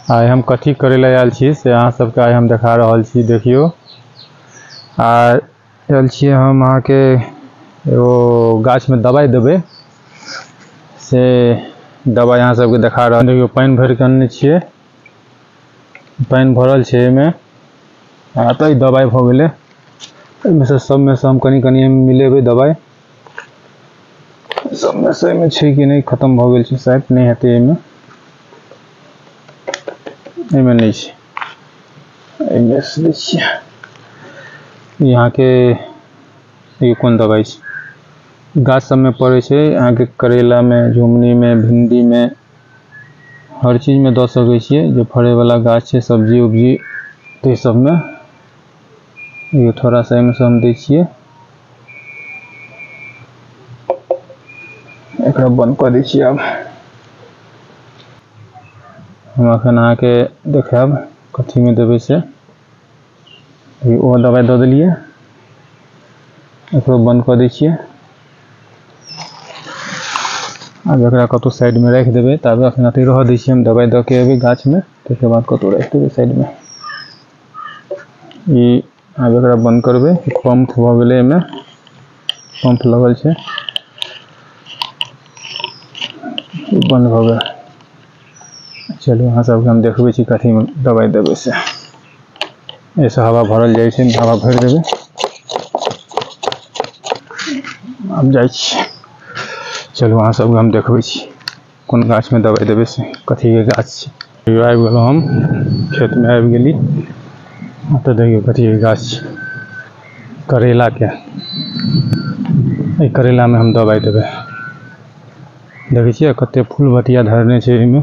आइ हम कथी करे ला आयल छी से अहाँ सबके आइ हम देखा रहल छी। देखियो आ आयल छियै हम अहाँके एगो गाछमे दवाइ देबै, से दवाइ अहाँ सबके देखा रहल। देखियो पानि भरि के अनने छियै, पानि भरल छै एहिमे। आ तऽ ई दवाइ भऽ गेलै। एहिमे से सबमे से हम कनि कनि मिलेबै दवाइ। सबमे से एहिमे छै कि नहि, खतम भऽ गेल छै शायद, नहि हेतै एहिमे। एहिमे नहि छै, एहिमे से दै छियै। यहाँ के ई कोन दवाइ छै, गाछ सबमे पड़ै छै अहाँके, करैलामे, झुङ्गनीमे, भिण्डीमे, हर चीजमे दऽ सकै छियै। जे फड़ैवला गाछ छै, सब्जी उब्जी, ताहि सबमे ई थोड़ा सा एहिमे से हम दै छियै। एकरा बंद कऽ दै छियै। आब हम एखन अहाँके देखायब कथीमे देबै से। ओ दवाइ दऽ देलियै, एकरो बंद कऽ दै छियै। आब एकरा कतहु साइडमे राखि देबै, ताबे एखन अथी रहऽ दै छियै। हम दवाइ दऽ के एबै गाछमे, ताहिके बाद कतहु राखि देबै साइडमे। ई आब एकरा बंद करबै। पंप भऽ गेलै, एहिमे पंप लगल छै, बंद भऽ गेल। चलू अहाँ सबके हम देखबै छी कथीमे दवाइ देबै से। एहिसँ हवा भरल जाइ छै, हवा भरि देबै। आब जाइ छी, चलू अहाँ सबके हम देखबै छी कोन गाछमे दवाइ देबै से, कथीके गाछ छै। आबि गेलहुँ हम खेतमे, आबि गेली। तऽ देखियौ कथीके गाछ छै, करैलाके। एहि करैलामे हम दवाइ देबै। देखै छियै कते फूल बतिया धरने छै, एहिमे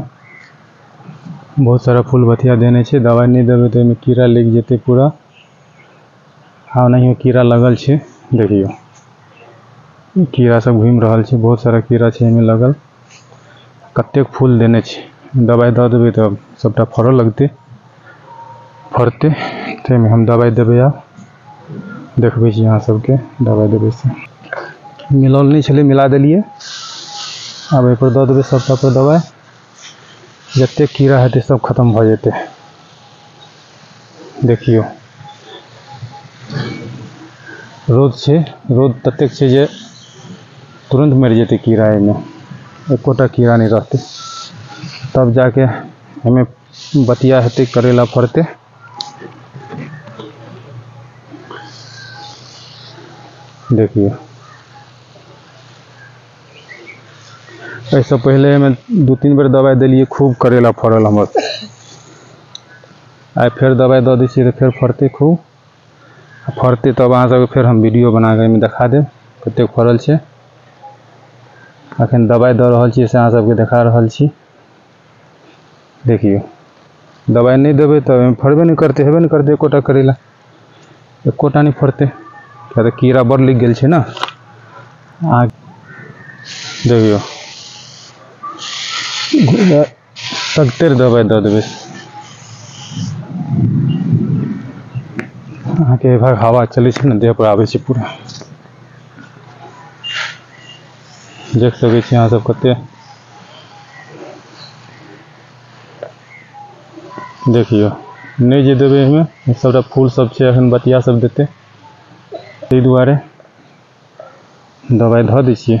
बहुत सारा फूल बतिया देने छै। दवाइ नहि देबै तऽ एहिमे कीड़ा लागि जेतै पूरा। हँ, ओनाहियो कीड़ा लगल छै। देखियौ कीड़ा सब घुमि रहल छै, बहुत सारा कीड़ा छै एहिमे लगल। कतेक फूल देने छै, दवाइ दऽ देबै तऽ सबटा फड़ऽ लगतै, फड़तै। ताहिमे हम दवाइ देबै। आब देखबै छी अहाँ सबके दवाइ देबै से। मिलल नहि छलै, मिला देलियै। आब एहिपर दऽ देबै सबटा पर दवाइ, जतेक कीड़ा हेतै सब खतम भऽ जेतै। देखियौ रौद छै, रौद ततेक छै जे तुरन्त मरि जेतै कीड़ा, एहिमे एकोटा कीड़ा नहि रहतै। तब जाके एहिमे बतिया हेतै, करैला फड़तै। देखियौ एहिसँ पहिले एहिमे 2-3 बेर दवाइ देलियै, खूब करैला फड़ल हमर। आइ फेर दवाइ दऽ दै छियै तऽ फेर फड़तै खूब। फड़तै तब अहाँ सबके फेर हम वीडियो बना कऽ एहिमे देखा देब कतेक फड़ल छै। अखन दवाइ दऽ रहल छियै से अहाँ सबके देखा रहल छी। देखियौ दवाइ नहि देबै तऽ एहिमे फड़बे नहि करतै, हेबे नहि करतै एकोटा करैला, एकोटा नहि फड़तै। किया तऽ कीड़ा बड़ लागि गेल छै ने। अहाँ देखियौ सगतर दवाइ दऽ देबै। अहाँके भाग हवा चलै छै ने, देह पर आबै छै पूरा। देख सकै छी अहाँ सब कते। देखियौ नहि जे देबै एहिमे सबटा फूल सब छै, एखन बतिया सब देतै, ताहि दुआरे दवाइ धऽ दै छियै।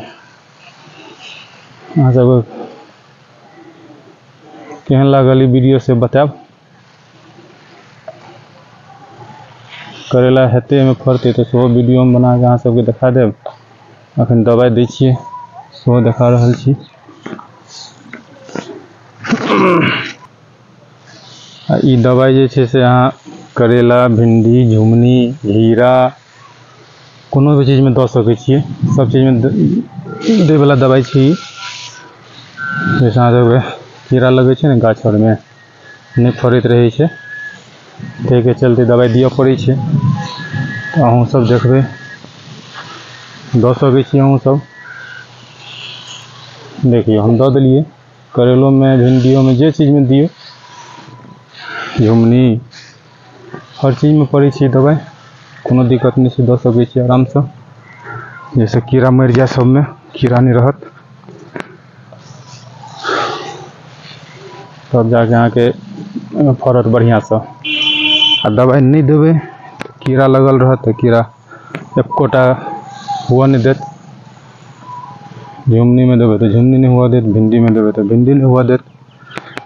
अहाँ सबके केहन लागल ई वीडियो से बतायब। करैला हेतै एहिमे फड़तै तऽ सेहो वीडियो हम बना कऽ अहाँ सबके देखा देब। अखन दवाइ दै छियै सेहो देखा रहल छी। आ ई दवाइ जे छै से अहाँ करैला, भिंडी, झुङ्गनी, घेरा कोनो भी चीजमे दऽ सकै छियै। सब चीजमे दैवला दवाइ छै ई। जैसे अहाँ सबके कीड़ा लगै छै ने गाछ आरमे, नहि फड़ैत रहै छै, ताहिके चलते दवाइ दिअ पड़ै छै। तऽ अहूँ सब देखबै, दऽ सकै छी अहूँ सब। देखियौ हम दऽ देलियै करैलोमे, भिंडियोमे, जे चीजमे दियौ, झुङ्गनी, हर चीजमे पड़ै छै दवाइ। कोनो दिक्कत नहि छै, दऽ सकै छी आरामसँ, जाहिसँ कीड़ा मरि जाय, सबमे कीड़ा नहि रहत। तब जाके अहाँके फड़त बढ़िआँसँ। आ दबाइ नहि देबै तऽ कीड़ा लगल रहत, तऽ कीड़ा एकोटा हुअ नहि देत। झुमनीमे देबै तऽ झुमनी नहि हुअ देत, भिण्डीमे देबै तऽ भिण्डी नहि हुअ देत,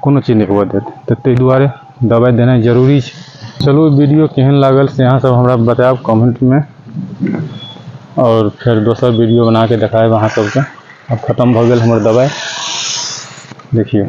कोनो चीज नहि हुअ देत। तऽ ताहि दुआरे दबाइ देनाइ जरूरी छै। चलू वीडियो केहन लागल से अहाँ सब हमरा बतायब कमेंटमे, आओर फेर दोसर वीडियो बनाके देखायब अहाँ सबके। आब खतम भऽ गेल हमर दबाइ, देखियौ।